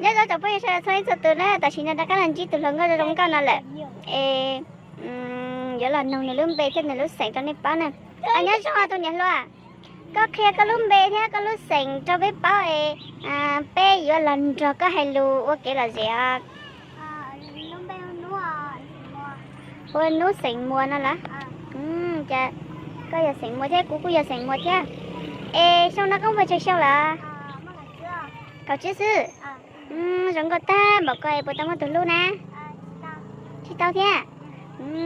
Nyob zoo tsoom phooj ywg sawv daws txhua leej txhua tus na, tam sim no rov qab los ntsib tus hluas nkauj zoo zoo nkauj no lawm. Es yuav los noog nws lub npe thiab nws lub xeem rau nej paub na. Nyob zoo tus niam hluas, koj qhia koj lub npe thiab koj lub xeem rau peb paub es peb yuav los nrog koj hais lus ua kev lom zem os. Ua Nub xeem Muas no lawm. Ces koj yog xeem Muas thiab kuv kuj yog xeem Muas thiab. Es xyoo no koj muaj tsawg xyoo lawm? Kaum tsib xwb. Zoo nkauj tag npaum koj es puas tau muaj tus hlub na? Tsis tau thiab.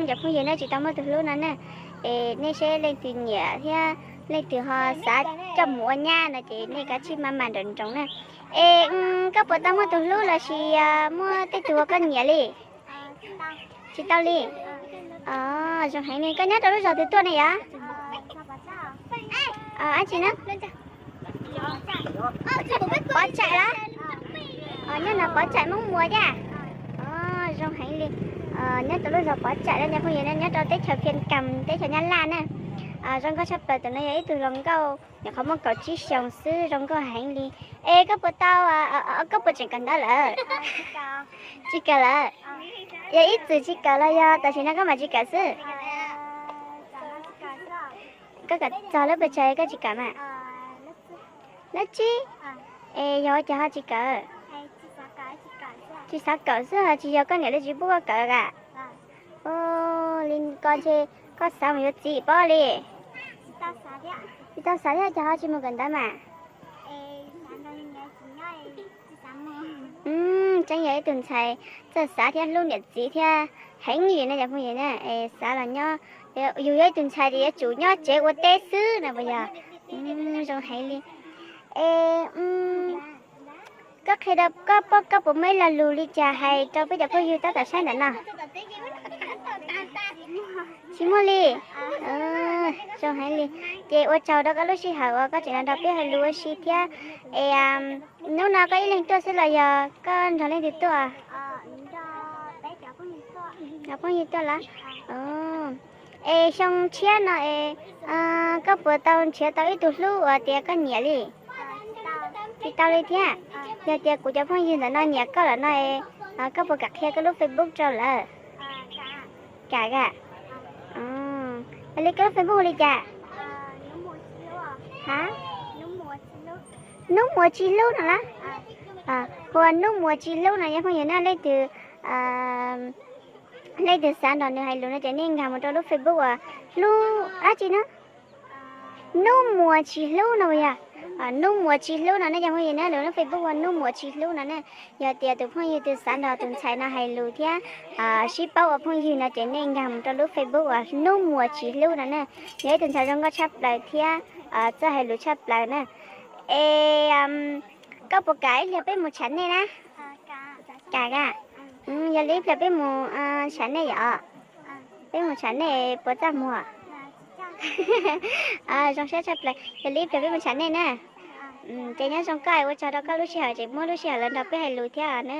Cov phooj ywg nej tsis tau muaj tus hlub no na, es nej seb leej twg nyiam thiab leej twg ho xav coj mus ua nyab no ces nej kav tsij maj mam nrawm nroos na. Es koj puas tau muaj tus hlub los sis muaj tej tug uas koj nyiam li? Tsis tau li. Zoo heev li. Koj nyob rau lub zos twg tuaj ne yom? Ab tsi na? Pov Tsaim lawm. Nyob no Pov Tsaim Moob Muas thiab. Zoo heev li. Nyob rau lub zos Pov Tsaim lawm cov phooj ywg, nyob rau teb chaws Phiaj Kam teb chaws Nyab Laj na. Zoo nkauj tshaj plaws, tus no yog ib tug hluas nkauj nyuam qhuav muaj kaum tsib xyoos xwb, zoo nkauj heev li. Es koj puas tau, koj puas tseem kawm ntawv lawm? Tsis kawm lawm. Yog ib txwm tsis kawm los yog tam sim no koj mam tsis kawm xwb? Koj kawm txog lub pes tsawg koj tsis kawm mas? Lub tsib. Es yog ua cas ho tsis kawm? Tsis xav kawm xwb, tsis yog koj niam li tsis pub koj kawm a? Li ko ntshe koj xav mus yuav txiv pob li. Tsis tau xav thiab, cas ho tsis mus kawm ntawv mas? Tseeb yog ib tug ntxhais txawj xav thiab hlub niam txiv thiab heev li no cov phooj ywg na. Es xav los nyob, yus yog ib tug ntxhais ces yuav tsum nyob tsev ua teb xwb no puas yog? Zoo heev li. Es koj qhia rau koj, koj puas muaj ib lo lus li cas hais rau peb cov phooj ywg tab tom saib ntawm no? Tsis muaj li. Zoo heev li. Ces ua tsaug rau koj lub sij hawm uas koj tseem los nrog peb hais lus ua si thiab. Es hnub no koj ib leeg tuaj xwb los yog koj nrog leej twg tuaj? Phooj ywg tuaj lawm. Es xyoo tshiab no es koj puas tau nrhiav tau ib tug hlub uas tias koj nyiam li? Tsis tau li thiab. Yog tias kuv cov phooj ywg ntawm no nyiam koj lawm no, koj puas kam qhia koj lub Facebook rau lawv? Kam a? Yog li koj lub Facebook li cas? Ha? Nub Muas Tsis Hlub no lawm. Hu ua Nub Muas Tsis Hlub no cov phooj ywg na, leej twg, leej twg xav nrog nws hais lus no ces nej nkag mus rau lub Facebook uas hlub dab tsi na? Nub Muas Tsis Hlub no puas yog? Nub Muas Tsis Hlub no nej cov phooj ywg na, lub Facebook ua Nub Muas Tsis Hlub no ne. Yog tias tus phooj ywg twg xav nrog tus ntxhais no hais lus thiab sib paub ua phooj ywg no ces nej nkag mus rau lub Facebook uas Nub Muas Tsis Hlub no ne. Yog ib tug ntxhais zoo nkauj tshaj plaws thiab txawj hais lus tshaj plaws na. Es koj puas kam ib pliag peb mus tsham nej na? Kam a? Yog li ib pliag peb mus tsham nej yom. Peb mus tsham nej puas txaj muag? Zoo siab tshaj plaws, yog li ib pliag peb mus tsham nej na. Ces nyob zoo koj, ua tsaug rau koj lub sij hawm tseem muab lub sij hawm los nrog peb hais lus thiab na.